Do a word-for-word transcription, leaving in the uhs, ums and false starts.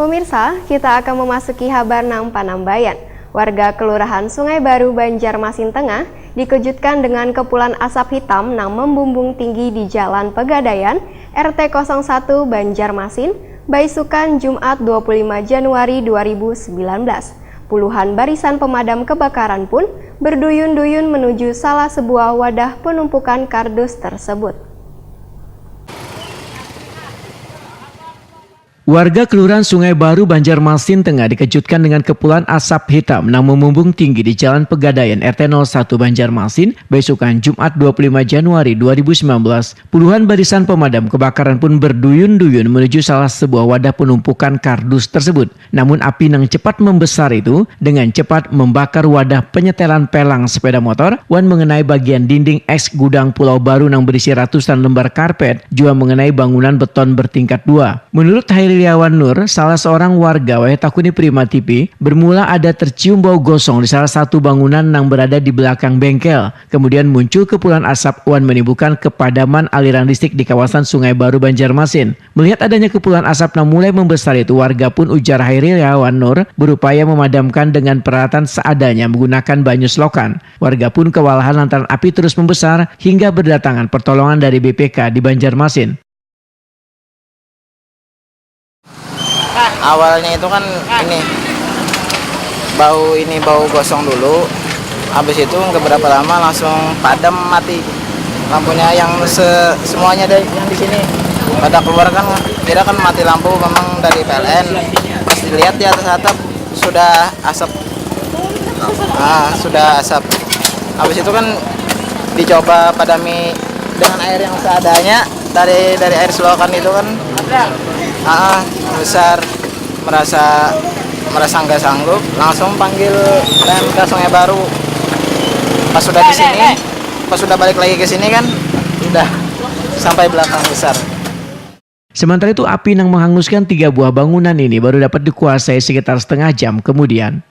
Pemirsa, kita akan memasuki habar nang panambayan. Warga Kelurahan Sungai Baru, Banjarmasin Tengah, dikejutkan dengan kepulan asap hitam nang membumbung tinggi di Jalan Pegadaian, R T kosong satu, Banjarmasin, baisukan Jumat dua puluh lima Januari dua ribu sembilan belas. Puluhan barisan pemadam kebakaran pun berduyun-duyun menuju salah sebuah wadah penumpukan kardus tersebut. Warga Kelurahan Sungai Baru, Banjarmasin Tengah dikejutkan dengan kepulan asap hitam nang memumbung tinggi di Jalan Pegadaian, R T nol satu, Banjarmasin, besukan Jumat dua puluh lima Januari dua ribu sembilan belas. Puluhan barisan pemadam kebakaran pun berduyun-duyun menuju salah sebuah wadah penumpukan kardus tersebut. Namun api nang cepat membesar itu dengan cepat membakar wadah penyetelan pelang sepeda motor wan mengenai bagian dinding eks gudang Pulau Baru nang berisi ratusan lembar karpet, jua mengenai bangunan beton bertingkat dua. Menurut Hairiliawan Nur, salah seorang warga wayah takuni Prima T V, bermula ada tercium bau gosong di salah satu bangunan nang berada di belakang bengkel. Kemudian muncul kepulan asap wan menimbulkan kepadaman aliran listrik di kawasan Sungai Baru, Banjarmasin. Melihat adanya kepulan asap nang mulai membesar itu, warga pun, ujar Hairiliawan Nur, berupaya memadamkan dengan peralatan seadanya menggunakan banyu selokan. Warga pun kewalahan lantaran api terus membesar hingga berdatangan pertolongan dari B P K di Banjarmasin. Awalnya itu kan ini bau ini bau gosong dulu, habis itu nggak berapa lama langsung padam mati lampunya yang se semuanya deh yang di sini pada keluar kan kira kan mati lampu memang dari P L N, pas dilihat di atas atap sudah asap, ah sudah asap, habis itu kan dicoba padami dengan air yang seadanya dari dari air selokan itu kan, ah besar, merasa merasa nggak sanggup, langsung panggil P M K Sungai Baru. Pas sudah di sini, pas sudah balik lagi ke sini kan, udah sampai belakang besar. Sementara itu, api nang menghanguskan tiga buah bangunan ini baru dapat dikuasai sekitar setengah jam kemudian.